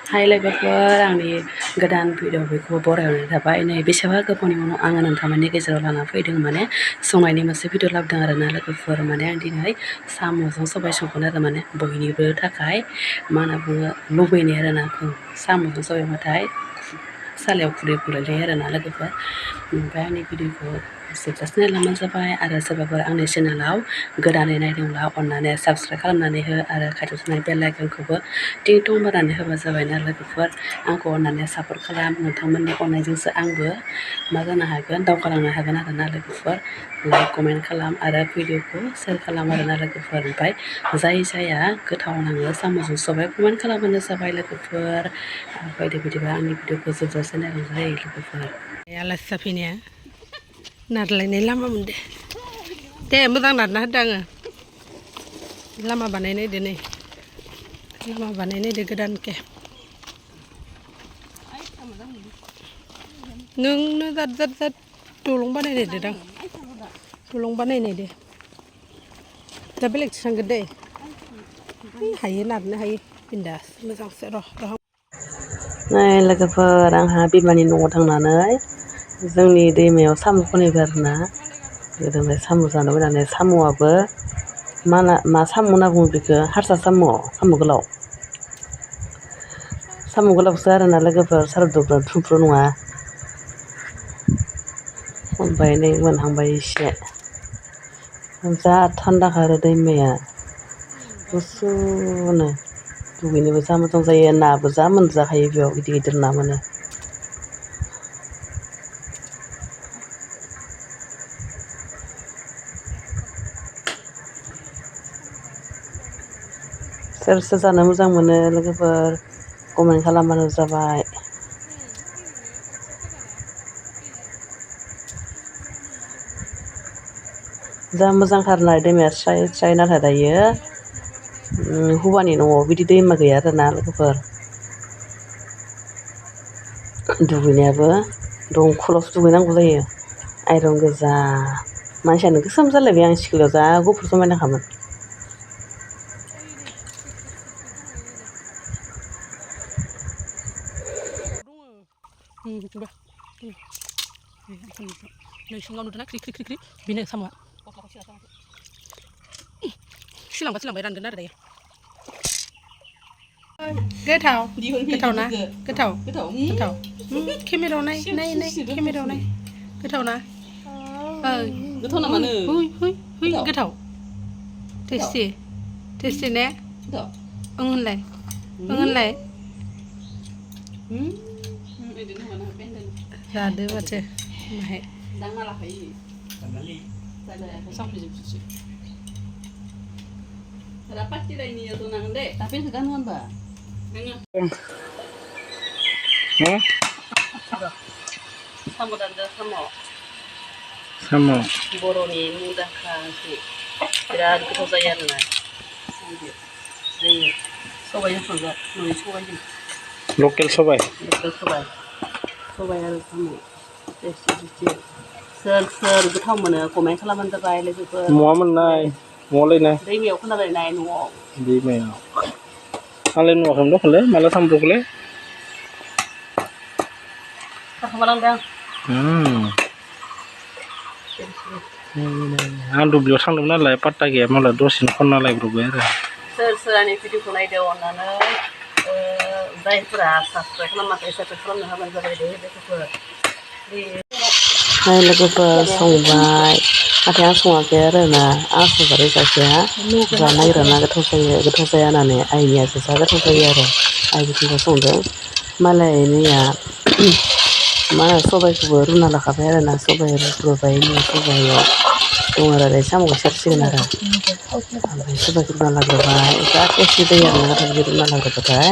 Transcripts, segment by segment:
हाय लोगोफोर आंनि गोदान भिडिअ बेखौ बरायहरनाय थाबाय नै बेसेबा गोबावनि उनाव आङो नोंथांमोननि गेजेराव लाना फैदों माने संनायनि मोनसे भिडिअ लाबोदों आरोना लोगोफोर माने आं दिनै साम'जों सबाय संगोन आरो माने बयनिबो थाखाय मा होनना बुङो लुबैनाय आरोना साम'जों सबायबाथाय सालायाव खुदै गलायलायो आरोना लोगोफोर ओमफ्राय आंनि भिडिअखौ जोबजासिम नायलांबानो जाबाय आरो सोरबाफोर आंनि चेनेलाव गोदानै नायदोंब्ला अननानै साबस्क्राइब खालामनानै हो आरो खाथियाव थानाय बेल आइकनखौबो टिं टं होनानै होबा जाबायना लोगोफोर आंखौ अननानै सापर्ट खालाम नोंथांमोननि अननायजोंसो आंबो मा जानो हागोन दावगालांनो हागोन आरोना लोगोफोर लाइक कमेन्ट खालाम आरो भिडिअखौ शेयार खालाम आरोना लोगोफोर ओमफ्राय जाया गोथाव नाङो साम'जों सबाय कमेन्ट खालामबानो जाबाय लोगोफोर बायदि बिदिबा आंनि भिडिअखौ जोबजासिम नायलांनो जायो लोगोफोर आलासि जाफैनाया नारलायनाय लामा मोनदे दे मोजां नारना होदो आङो लामा बानायनायदो नै लामा बानायनायदो गोदानके नोंनो जाद जाद जाद दलं बानायनायदो दां दलं बानायनायदो दा बेलेगथिं थांगोन दे हायो नारनो हायो बिन्दास मोजांसो र' नै लोगोफोर आंहा बिमानि न'आव थांनानै जोंनि दैमायाव साम' खनहैबाय आरोना गोदोनिफ्राय साम' जानो फैनानै साम'आबो मा साम' होनना बुङो बेखौ हारसा साम' गोलाव साम' गोलावसो आरोना लोगोफोर सारदुब्रा थुमफ्रु नङा ओमफ्राय नै मोनहांबाय एसे जा थान्दाखा आरो दैमाया गुसुनो दुगैनोबो जा मोजां जायो नाबो जा मोनजाखायो बेयाव गिदिर गिदिर ना मोनो सोर सोर जानो मोजां मोनो लोगोफोर कमेन्ट खालामबानो जाबाय जा मोजांथारना दैमाया स्राय स्राय नाथाय दायो हौवानि न'आव बिदि दैमा गैया आरोना लोगोफोर दुगैनायाबो दंखलावसो दुगैनांगौ जायो आइरन गोजा मानसियानो गोसोम जालायबाय आं सिख्लायाव जा गुफुर समायनाखामोन नै सिङाव नुदोंना ख्रि ख्रि ख्रि ख्रि बेनो साम'आ सिलांबाय रानगोन आरो दायो गोथाव गोथाव ना गोथाव केमेरायाव नाय केमेरायाव नाय गोथाव ना गोथाव नामानो गोथाव टेस्टि ने ओं होनलाय जादो माथो माहाय दांना लाखायो साम'दानदो साम' बर'नि मुंदांखा ओंख्रि बिराद गोथाव जायो आरोना जायो सबायजों संगोन न'नि सबायजों लकेल सबाय आरो साम' सोर गोथाव मोनो कमेन्ट खालामबानो जाबाय लोगोफोर महा मोननाय महा लायनाय दैमायाव खोनालायनाय न'आव दैमायाव आंलाय नुवाखैमोन दखले माला थांब्रबखोलै थांखोमालांदों आं दुब्लियाव थांदोंमोन नालाय पात्ता गैया मालाय दसेनो खनना लायब्रबबाय आरो सोर आंनि भिडिअखौ नायदो अननानै जायफोरा साबस्क्राइब खालामाखै साबस्क्राइब खालामनो हाबानो जाबाय दे लोगोफोर हाय लोगोफोर संबाय नाथाय आं सङाखै आरोना आं संगारै जाखाया जानो नागिरा गोथाव जाया होननानै आइनियासो जा गोथाव जायो आरो आइ बिथिंजा संदों मालाय मैया मा होनो सबायखौबो रुना लाखाबाय आरोना सबाइ रुग्रोबाय सबाइयाव दं आरो साम'खौ सेरसिगोन आरो ओमफ्राय सबाइखौ रुना लाग्रोबाय जा टेस्टि जायो आरोना नाथाय बिदि रुना लाग्रोबाथाय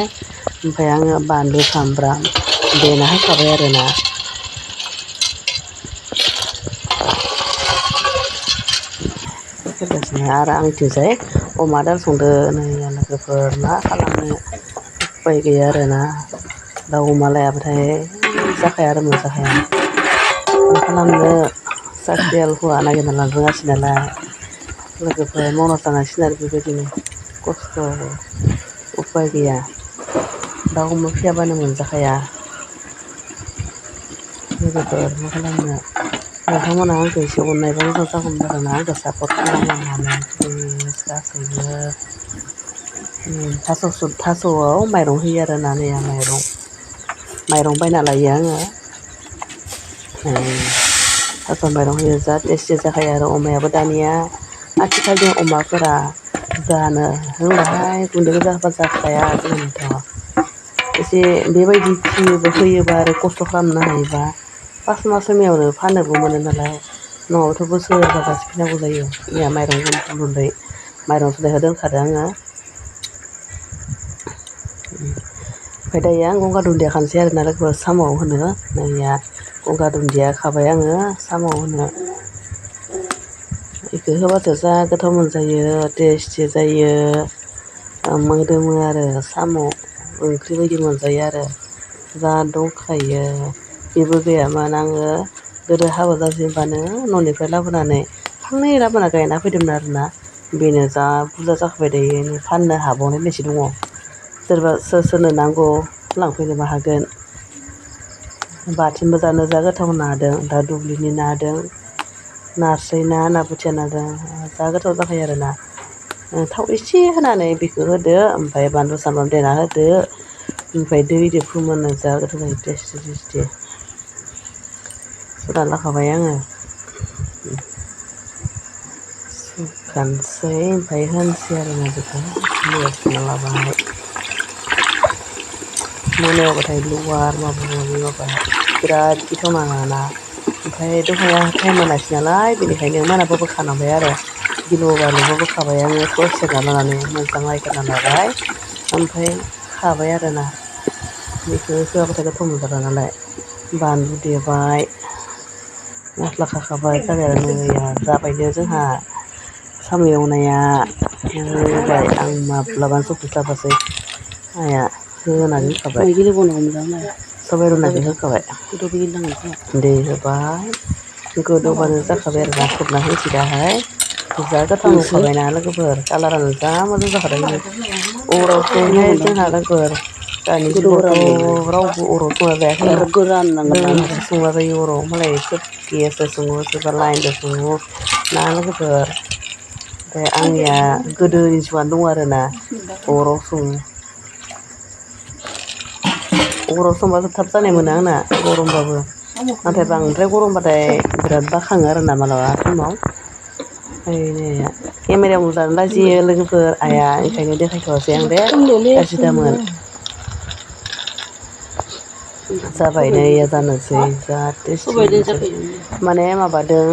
ओमफ्राय आङो बानलु सामब्राम देना होखाबाय आरोना आरो आंथिंजाय अमा आदार संदो नै लोगोफोर मा खालामनो उफाय गैया आरोना दाउ अमा लायाबाथाय जाखाया आरो मोनजाखाया मा खालामनो साख्रियाल हौवा नागिरना लानो रोङासै नालाय लोगोफोर मावना जानांसिगोन आरो बेबायदिनो खस्थ' उफाय गैया दाउ अमा फियाबानो मोनजाखाया लोगोफोर मा खालामनो नोंथांमोना आंखौ एसे अननायबा मोजां जागौमोन आरोना आंखौ सापर्ट खालामनानै प्लिज गासैबो थास'आव माइरं होयो आरो ना नै माइरं बायना लायो आङो थास' माइरं होयो जा टेस्टि जाखायो आरो अमायाबो दानिया आथिखालनि अमाफोरा जानो रोंलाहाय गुन्दै गोजा होबा जाखाया आजिखालिथ' एसे बेबायदि होयोबा आरो खस्थ' खालामनो हायोबा 5 मास समायावनो फाननोबो मोनो नालाय नङाबाथ' बोसोरबागासिनो फिनांगौ जायो जोंहा माइरं गुन्दै माइरं सुनायखौ दोनखादो आङो ओमफ्राय दायो आं गंगार दुन्दिया खानोसै आरोना लोगोफोर साम'आव होनो नैया गंगार दुन्दिया खाबाय आङो साम'आव होनो बेखौ होबासो जा गोथाव मोनजायो टेस्टि जायो मोदोमो आरो साम' ओंख्रि बायदि मोनजायो आरो जा दंखायो बेबो गैयामोन आङो गोदो हाबा जाजेनबानो न'निफ्राय लाबोनानै फांनै लाबोना गायना फैदोंमोन आरोना बेनो जा बुरजा जाखाबाय दायो फाननो हाबावनाय बेसे दङ सोरनो नांगौ लांफैनोबो हागोन बाथोनबो जानो जा गोथाव नादों दा दुब्लिनि नादों नास्राय ना बोथिया नादों जा गोथाव जाखायो आरोना थाव एसे होनानै बेखौ होदो ओमफ्राय बानलु सामब्राम देना होदो ओमफ्राय दैजों फोमोननो जा गोथाव जायो टेस्टि सुना लाखाबाय आङो सुखानोसै ओमफ्राय होनोसै आरोना बेखौ दैयाव सुना लाबाय मोनायावबाथाय लवार माबा बिराद गिथावना ना ओमफ्राय दहाय टाइम मोनासै नालाय बेनिखायनो मोनाबो बोखानांबाय आरो गिलु बालुबो बोखाबाय आङो टर्स सेरना लानानै मोजां नायगिरना लाबाय ओमफ्राय खाबाय आरोना बेखौ होआबाथाय गोथाव मोनजाला नालाय बानलु देबाय मस्ला खाखाबाय जाबाय आरो नैया जाबायनो जोंहा साम' एवनाया होबाय आं माब्लाबानो सौखैस्लाबासै आइया होनानै होखाबाय सबाइ रुनायखौ होखाबाय दै होबाय गोदौबानो जाखाबाय आरोना खोबना होनोसै दाहाय जा गोथाव नुखाबायना लोगोफोर कालारानो जा मोजां जाखादों अराव सङोहाय जोंहा लोगोफोर दानि जुगावथ' रावबो अराव संना जायाखैना जोंसो संला बायो अराव मालाय सोब गेसजों सङो सोरबा लाइनजों सङो ना लोगोफोर ओमफ्राय आंनिया गोदोनि जुगानो दङ आरोना अराव सङो अराव संबासो थाब जानाय मोनो आंना गरमबाबो नाथाय बांद्राय गरमबाथाय बिराद बाखाङो आरोना मालाबा समाव ओमफ्राय केमेरायाव नुजानो लाजियो लोगोफोर आइया ओंखायनो देखायथ'वासै आं दे गाज्रि दामोन जाबाय नै जानोसै जा टेस्टि माने माबादों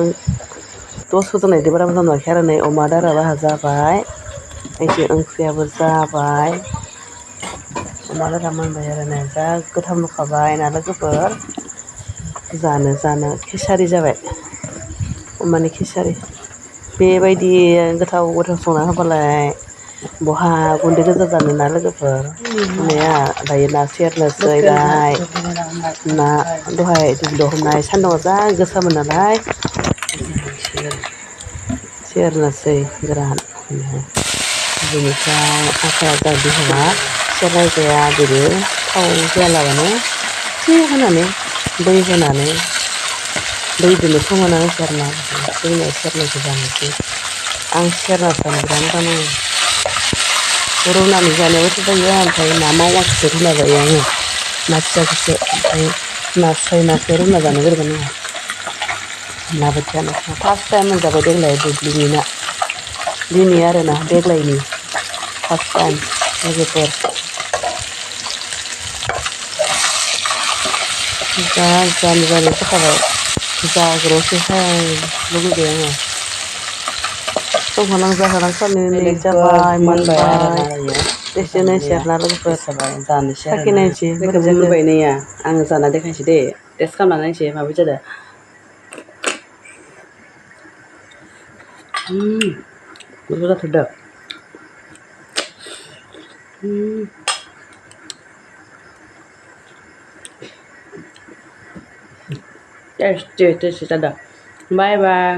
दस फोजोंनायदो बारा मोजां नुवाखै आरो नै अमा दादराबो जाबाय एसे ओंख्रियाबो जाबाय अमा लाब्रा मोनबाय आरो ना जा गोथाव नुखाबाय ना लोगोफोर जानो केसारि जाबाय अमानि केसारि बेबायदि गोथाव संना होबालाय बहा गुन्दै गोजा जानो ना लोगोफोर अमाया दायो ना सेरनोसै लाय ना दहाय दुब्लियाव हमनाय सान्दुंआ जा गोसामोन नालाय सेरनोसै गोरान बेनिफ्राय आफाया जा बिहावा सेरनाय जाया बिदि थाव होआलाबानो एसे होनानै दै होनानै दैजोंनो फोमोनना होनोसै आरोना जोंनिया सेरनायखौ जानोसै आं सेरना जानो बिराद मोजां नाङो रुनानै जानायावबो जायो ओमफ्राय ना मावाखौसो रुना जायो आङो ना फिसाखौसो ओमफ्राय नास्राय नाखौ रुना जानो बोरैबा नाङो ना बोथिया नाखौ फार्स्ट टाइम मोनजाबाय देग्लाय दुब्लिनि ना दिनै आरोना देग्लायनि फार्स्ट टाइम लोगोफोर जा जानो जाखाबाय जाग्रोसैहाय लुगैबाय आङो संहोलां जाहोलां खालामनानै जाबाय मोनबाय टेस्टि नायसै आरोना लोगोफोर साखि नायनोसै बोरै जाखो आङो जाना देखायनोसै दे टेस्ट खालामना नायनोसै माबायदि जादों गोथाव जाथारदों टेस्टि जादों बाय बाय